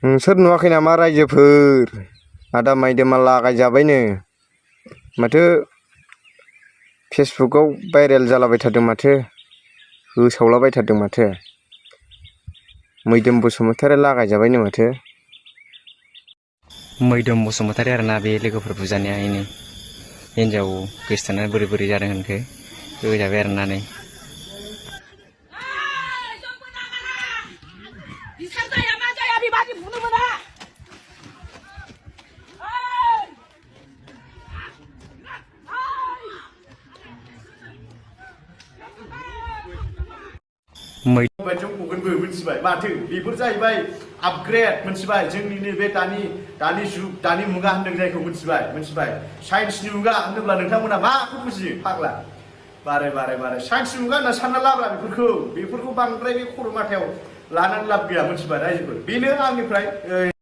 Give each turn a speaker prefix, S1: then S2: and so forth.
S1: नोंसोर नुवाखै नामा रायजोफोर आदा माइदोमा लागायजाबायनो माथो फेसबुकआव भाइरेल जालाबाय थादों माथो होसावलाबाय थादों माथो मैदोम बसुमतारी लागायजाबायनो माथो
S2: मैदोम बसुमतारी आरोना बे लोगोफोर बुजानाया इनि हिन्जाव गोसथोनानै बोरै जादों होनखो होजाबाय आरोना नै
S3: मोनथिबाय माथो बेफोर जाहैबाय आपग्रेड मोनथिबाय जोंनि नैबे दानि जुग दानि मुगा होनदों जायखौ मोनथिबाय साइन्सनि मुगा होनोब्ला नोंथांमोना माखौ बुजियो फाग्ला बारे साइन्सनि मुगा होनना सानना लाब्रा बेफोरखौ बांद्राय बे खर' माथायाव लानानै लाब गैया मोनथिबाय रायजोफोर बेनो आंनिफ्राय